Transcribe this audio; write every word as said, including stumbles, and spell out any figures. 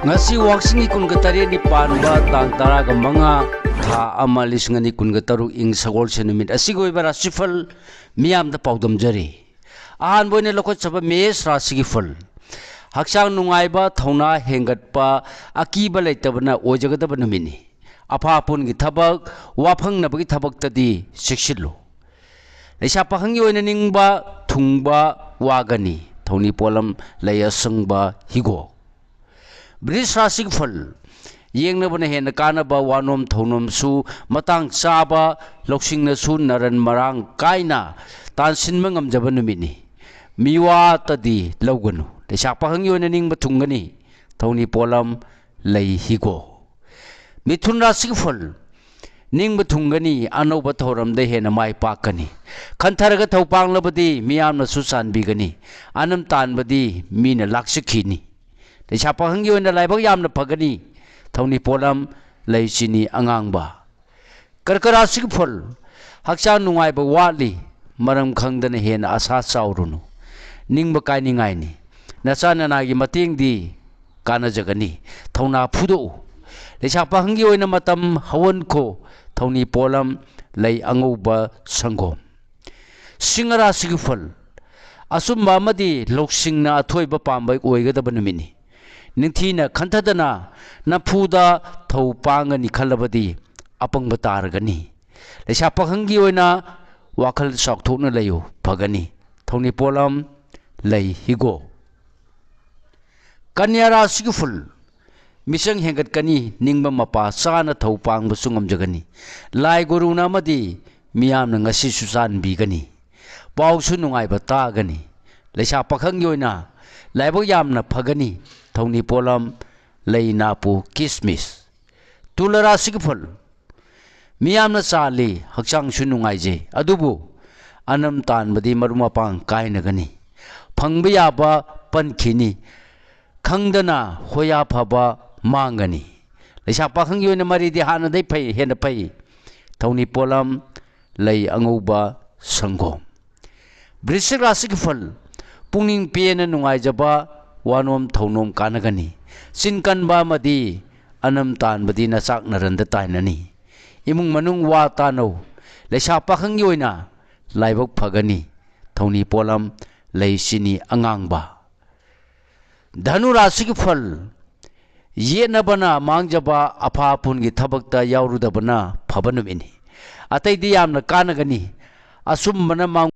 ꯉꯁꯤ ꯋꯥꯛꯆꯤꯡꯒꯤ ꯀꯨꯟꯒ ꯇꯔꯦꯠꯅꯤ ꯄꯥꯟꯕ ꯇꯥꯡ ꯇꯔꯥꯒ ꯃꯉꯥ, ꯊꯥ ꯑꯃ, ꯂꯤꯁꯤꯡ ꯑꯅꯤ ꯀꯨꯟꯒ ꯇꯔꯨꯛ, ꯏꯪ ꯁꯒꯣꯜꯁꯦꯟ ꯅꯨꯃꯤꯠ ꯑꯁꯤꯒꯤ ꯑꯣꯏꯕ ꯔꯥꯁꯤꯐꯜ ꯃꯤꯌꯥꯝꯗ ꯄꯥꯎꯗꯝꯖꯔꯤ꯫ ꯑꯍꯥꯟꯕ ꯑꯣꯏꯅ ꯂꯧꯈꯠꯆꯕ ꯃꯦꯁ ꯔꯥꯁꯤꯒꯤ ꯐꯜ꯫ ꯍꯛꯆꯥꯡ ꯅꯨꯡꯉꯥꯏꯕ, ꯊꯧꯅꯥ ꯍꯦꯟꯒꯠꯄ, ꯑꯀꯤꯕ ꯂꯩꯇꯕꯅ ꯑꯣꯏꯖꯒꯗꯕ ꯅꯨꯃꯤꯠꯅꯤ꯫ ꯑꯐꯥ ꯑꯄꯨꯟꯒꯤ ꯊꯕꯛ, ꯋꯥꯐꯪꯅꯕꯒꯤ ꯊꯕꯛꯇꯗꯤ ꯆꯦꯛꯁꯤꯜꯂꯨ꯫ ꯂꯩꯁꯥ ꯄꯥꯈꯪꯒꯤ ꯑꯣꯏꯅ ꯅꯤꯡꯕ ꯊꯨꯡꯕ ꯋꯥꯒꯅꯤ꯫ ꯊꯧꯅꯤ ꯄꯣꯠꯂꯝ ꯂꯩ ꯑꯁꯪꯕ ꯍꯤꯒꯣꯛ꯫ ꯕ꯭ꯔꯤꯖ ꯔꯥꯁꯤꯒꯤ ꯐꯜ꯫ ꯌꯦꯡꯅꯕꯅ ꯍꯦꯟꯅ ꯀꯥꯟꯅꯕ, ꯋꯥꯅꯣꯝ ꯊꯧꯅꯣꯝꯁꯨ ꯃꯇꯥꯡ ꯆꯥꯕ, ꯂꯧꯁꯤꯡꯅꯁꯨ ꯅꯔꯟ ꯃꯔꯥꯡ ꯀꯥꯏꯅ ꯇꯥꯟꯁꯤꯟꯕ ꯉꯝꯖꯕ ꯅꯨꯃꯤꯠꯅꯤ꯫ ꯃꯤꯋꯥꯇꯗꯤ ꯂꯧꯒꯅꯨ꯫ ꯂꯩꯁꯥ ꯄꯥꯈꯪꯒꯤ ꯑꯣꯏꯅ ꯅꯤꯡꯕ ꯊꯨꯡꯒꯅꯤ꯫ ꯊꯧꯅꯤ ꯄꯣꯠꯂꯝ ꯂꯩ ꯍꯤꯒꯣꯛ꯫ ꯃꯤꯊꯨꯟ ꯔꯥꯁꯤꯒꯤ ꯐꯜ꯫ ꯅꯤꯡꯕ ꯊꯨꯡꯒꯅꯤ, ꯑꯅꯧꯕ ꯊꯧꯔꯝꯗ ꯍꯦꯟꯅ ꯃꯥꯏ ꯄꯥꯛꯀꯅꯤ꯫ ꯈꯟꯊꯔꯒ ꯊꯧ ꯄꯥꯡꯂꯕꯗꯤ ꯃꯤꯌꯥꯝꯅꯁꯨ ꯆꯥꯟꯕꯤꯒꯅꯤ꯫ ꯑꯅꯝ ꯇꯥꯟꯕꯗꯤ ꯃꯤꯅ ꯂꯥꯛꯆꯈꯤꯅꯤ꯫ ꯂꯩꯁꯥ ꯄꯥꯈꯪꯒꯤ ꯑꯣꯏꯅ ꯂꯥꯏꯕꯛ ꯌꯥꯝꯅ ꯐꯒꯅꯤ꯫ ꯊꯧꯅꯤ ꯄꯣꯠꯂꯝ ꯂꯩ ꯆꯤꯅꯤ ꯑꯉꯥꯡꯕ꯫ ꯀꯔꯀ ꯔꯥꯁꯤꯒꯤ ꯐꯜ꯫ ꯍꯛꯆꯥꯡ ꯅꯨꯡꯉꯥꯏꯕ ꯋꯥꯠꯂꯤ꯫ ꯃꯔꯝ ꯈꯪꯗꯅ ꯍꯦꯟꯅ ꯑꯁꯥ ꯆꯥꯎꯔꯨꯅꯨ꯫ ꯅꯤꯡꯕ ꯀꯥꯏꯅꯤꯡꯉꯥꯏꯅꯤ꯫ ꯅꯆꯥ ꯅꯅꯥꯒꯤ ꯃꯇꯦꯡꯗꯤ ꯀꯥꯟꯅꯖꯒꯅꯤ꯫ ꯊꯧꯅꯥ ꯐꯨꯗꯣꯛꯎ꯫ ꯂꯩꯁꯥ ꯄꯥꯈꯪꯒꯤ ꯑꯣꯏꯅ ꯃꯇꯝ ꯍꯧꯍꯟꯈꯣ꯫ ꯊꯧꯅꯤ ꯄꯣꯠꯂꯝ ꯂꯩ ꯑꯉꯧꯕ ꯁꯪꯒꯣꯝ꯫ ꯁꯤꯡꯍ ꯔꯥꯁꯤꯒꯤ ꯐꯜ꯫ ꯑꯆꯨꯝꯕ ꯑꯃꯗꯤ ꯂꯧꯁꯤꯡꯅ ꯑꯊꯣꯏꯕ ꯄꯥꯝꯕ ꯑꯣꯏꯒꯗꯕ ꯅꯨꯃꯤꯠꯅꯤ꯫ ꯅꯤꯡꯊꯤꯅ ꯈꯟꯊꯗꯅ ꯅꯝꯐꯨꯗ ꯊꯧ ꯄꯥꯡꯒꯅꯤ ꯈꯜꯂꯕꯗꯤ ꯑꯄꯪꯕ ꯇꯥꯔꯒꯅꯤ꯫ ꯂꯩꯁꯥ ꯄꯥꯈꯪꯒꯤ ꯑꯣꯏꯅ ꯋꯥꯈꯜ ꯆꯥꯎꯊꯣꯛꯅ ꯂꯩꯌꯨ, ꯐꯒꯅꯤ꯫ ꯊꯧꯅꯤ ꯄꯣꯠꯂꯝ ꯂꯩ ꯍꯤꯒꯣꯛ꯫ ꯀꯟꯌꯥ ꯔꯥꯁꯤꯒꯤ ꯐꯜ꯫ ꯃꯤꯆꯪ ꯍꯦꯟꯒꯠꯀꯅꯤ, ꯅꯤꯡꯕ ꯃꯄꯥ ꯆꯥꯅ ꯊꯧ ꯄꯥꯡꯕꯁꯨ ꯉꯝꯖꯒꯅꯤ꯫ ꯂꯥꯏ ꯒꯨꯔꯨꯅ ꯑꯃꯗꯤ ꯃꯤꯌꯥꯝꯅ ꯉꯁꯤꯁꯨ ꯆꯥꯟꯕꯤꯒꯅꯤ꯫ ꯄꯥꯎꯁꯨ ꯅꯨꯡꯉꯥꯏꯕ ꯇꯥꯒꯅꯤ꯫ ꯂꯩꯁꯥ ꯄꯥꯈꯪꯒꯤ ꯑꯣꯏꯅ ꯂꯥꯏꯕꯛ ꯌꯥꯝꯅ ꯐꯒꯅꯤ꯫ ꯊꯧꯅꯤ ꯄꯣꯠꯂꯝ ꯂꯩ ꯅꯥꯄꯨ ꯀꯤꯁꯃꯤꯁ꯫ ꯇꯨꯂ ꯔꯥꯁꯤꯒꯤ ꯐꯜ꯫ ꯃꯤꯌꯥꯝꯅ ꯆꯥꯜꯂꯤ, ꯍꯛꯆꯥꯡꯁꯨ ꯅꯨꯡꯉꯥꯏꯖꯩ, ꯑꯗꯨꯕꯨ ꯑꯅꯝ ꯇꯥꯟꯕꯗꯤ ꯃꯔꯨꯞ ꯃꯄꯥꯡ ꯀꯥꯏꯅꯒꯅꯤ꯫ ꯐꯪꯕ ꯌꯥꯕ ꯄꯟꯈꯤꯅꯤ꯫ ꯈꯪꯗꯅ ꯍꯣꯌꯥ ꯐꯕ ꯃꯥꯡꯒꯅꯤ꯫ ꯂꯩꯁꯥ ꯄꯥꯈꯪꯒꯤ ꯑꯣꯏꯅ ꯃꯔꯤꯗꯤ ꯍꯥꯟꯅꯗꯩ ꯐꯩ, ꯍꯦꯟꯅ ꯐꯩ꯫ ꯊꯧꯅꯤ ꯄꯣꯠꯂꯝ ꯂꯩ ꯑꯉꯧꯕ ꯁꯪꯒꯣꯝ꯫ ꯕ꯭ꯔꯤꯁꯤꯛ ꯔꯥꯁꯤꯒꯤ ꯐꯜ꯫ ꯄꯨꯛꯅꯤꯡ ꯄꯦꯟꯅ ꯅꯨꯡꯉꯥꯏꯖꯕ, ꯋꯥꯅꯣꯝ ꯊꯧꯅꯣꯝ ꯀꯥꯟꯅꯒꯅꯤ꯫ ꯆꯤꯟ ꯀꯟꯕ ꯑꯃꯗꯤ ꯑꯅꯝ ꯇꯥꯟꯕꯗꯤ ꯅꯆꯥꯛ ꯅꯔꯟꯗ ꯇꯥꯏꯅꯅꯤ꯫ ꯏꯃꯨꯡ ꯃꯅꯨꯡ ꯋꯥ ꯇꯥꯅꯧ꯫ ꯂꯩꯁꯥ ꯄꯥꯈꯪꯒꯤ ꯑꯣꯏꯅ ꯂꯥꯏꯕꯛ ꯐꯒꯅꯤ꯫ ꯊꯧꯅꯤ ꯄꯣꯠꯂꯝ ꯂꯩ ꯆꯤꯅꯤ ꯑꯉꯥꯡꯕ꯫ ꯙꯅꯨ ꯔꯥꯁꯤꯒꯤ ꯐꯜ: ꯌꯦꯠꯅꯕꯅ ꯃꯥꯡꯖꯕ, ꯑꯐꯥ ꯑꯄꯨꯟꯒꯤ ꯊꯕꯛꯇ ꯌꯥꯎꯔꯨꯗꯕꯅ ꯐꯕ ꯅꯨꯃꯤꯠꯅꯤ꯫ ꯑꯇꯩꯗꯤ ꯌꯥꯝꯅ ꯀꯥꯟꯅꯒꯅꯤ꯫ ꯑꯆꯨꯝꯕꯅ ꯃꯥꯡ